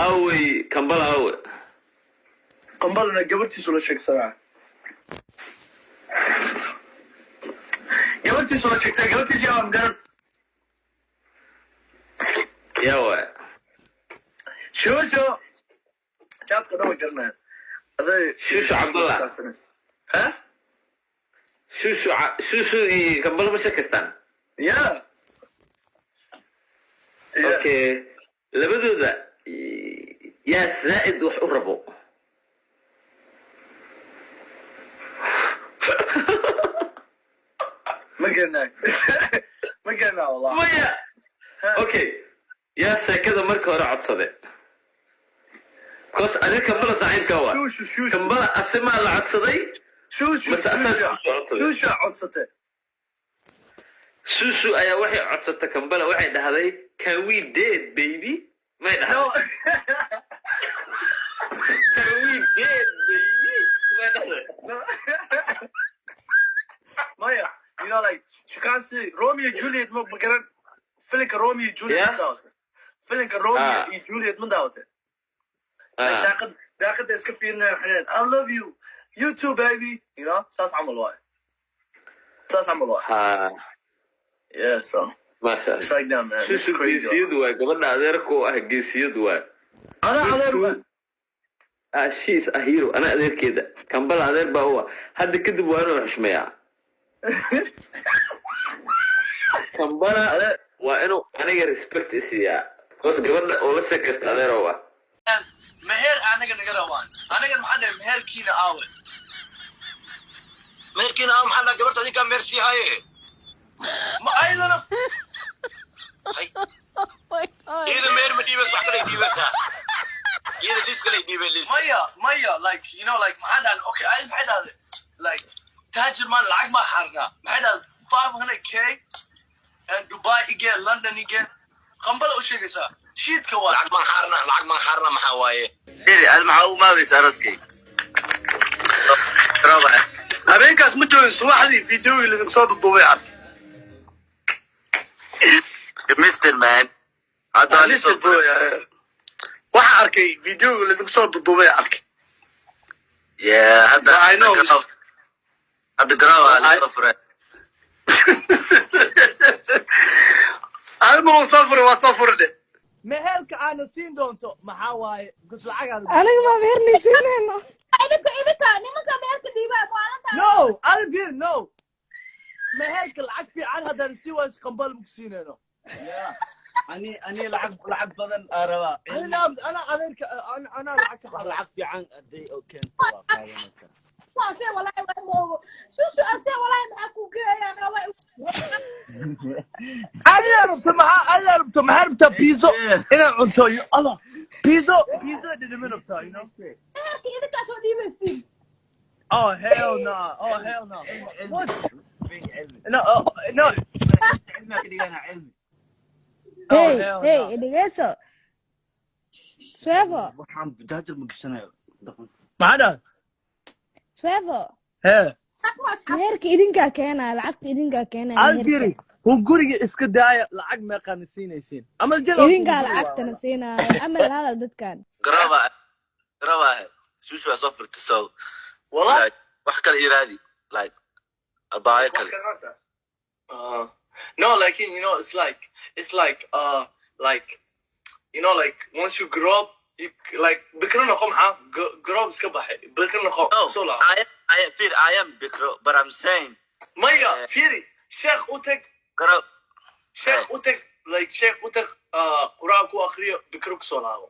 Aawey Kambala, aawe? Qambalana gabartiisu la sheegsanaa, gabartiisu la sheegsanaa, gabartiisu yaa garan. Yaa waay? Shusho jaadka dhan way garanayaan aday. Shushu Cabdullah. Ha. Shushu, Shushu iyo Kambala ma sheekaystaan? Yeah. Okay, labadooda yaa zaa'id wax u rabo? Ma garanayo, ma garanayo wallah. Maya. Ha. Okay, yaa sheekada marka hore codsade? Because adiga Kambala saaxiibka waa. Shushu, Shushu. Kambala asimaa la codsaday? Shushu. Mase asaa Shushu. Shushu codsaday? Shushu codsatay. Shushu ayaa waxay codsatay Kambala, waxay dhahday, "Can we date, baby?" May No. dhahday, "Can we date, baby?" May dhahday? No. Maya, like shukaansi Romeo Juliet ma garan filinka Romeo Juliet? Yeah. Ma daawatay filinka Romeo Ah. iyo Juliet? Ma daawatay? Like, Ah. daaqada iska fiirinaya, waxay leeyihin, "I love you, you too, baby." Saas camal waay, saas camal waay. Ha. Yeah, so Maasha Allah. it's like that, man. It's Shushu crazy. geesiyadu waay, gabadha adeerka u ah geesiyadu waay. Ana adeer waay. Ah, she is a hero. Ana adeerkeeda, Kambala adeer baa u ah. Hadda kadib waa inuu xushmeeyaa Kambala. Adeer. Waa inuu aniga respect isiiyaa because gabadha oo la sheekaysta adeer oo ah. Meher anaga naga rawaan, anaga maxaa dhahay? Meherkiina aawe? Meherkiina aa maxaa dhaha? Gabarta adinkaa meher sii haye. Ma ayadana? Hay. Iyada meher ma dhiibayso, wax kale dhiibaysaa. Iyada liis kale dhiibay, liis. Maya, maya, like like maxaa dhahan? Okay, ayad maxay dhahday? Like taajir maan, lacag maa xaarnaa. Maxay dhahday? 500K and Dubai igen, London igen. Qambala u sheegaysaa shiidka waa. Lacag maan xaarna, lacag maan xaarna, maxaa waaye? Eri, aad maxaa u maamaysaa raskay? Habeenkaas ma joogin, subaxdii videogii lidinku soo duduubay arkay. You missed it, man. Hadda I missed it, bro. Yeah. Waxa arkay videoga lidinku soo duduubay arkay. Yeah, hadda I know. Hadda garaawa la soo furay. Adiga waa soo furay, waa soo furay dhe. Meherka aana siin doonto maxaa waaye? Because lacagaada. Aniga ma meherna siinayno. Idinka nimanka meherka dhiibaa maalinta. No, adin no, meherka lacag fiican haddaan sii wayso, qambal maku siinayno. Ani lacag badan aa rabaa. Ana adeerka ana lacag ka wax xaday. Lacag fiican haday oo keento waa qaadanaysaa. Ase walaahi waa moogo Shushu, ase walaahi maxaa ku geeyaa waa? Adigaa rabta maxaa? Adigaa rabta maxaa? Rabtaa pizza inaad cunto iyo Allah pizza, pizza dhidhimin rabtaa. Meherka idinkaa soo dhiibaysiin. Oh hell no, oh hell no. What? No, oh, no. Cilmiga ka dhigana, cilmi. Oh Hey. hell Hey. no. Dhegeyso, Swevo. Waxaan jaajar ma gashanayo dhaqan. Maxaa dhahay? Swevo. Hee. Meherka idinkaa keenaya, lacagta idinkaa keenaya. Al Meherka firi, hu guriga iska daaya, lacag meeqaana siinaysiin amal jelo? Idinkaa lacagtana siinaya, amal hadal dadkan. Garaawa, garaawa. Shushu waa soo furtay, so Wallah. like, wax kale iraadi, like abaayo kale. No, like it's like like once you grow up, you like bikro noqo, maxaa grow up iska baxay, bikro noqo. No. Soo laabo. I feel I am bikro, but I'm saying Maya, firi, sheekh u tag. Garaaw. Sheekh u tag, like sheekh u tag, quraan ku akriyo, bikro kusoo laabo.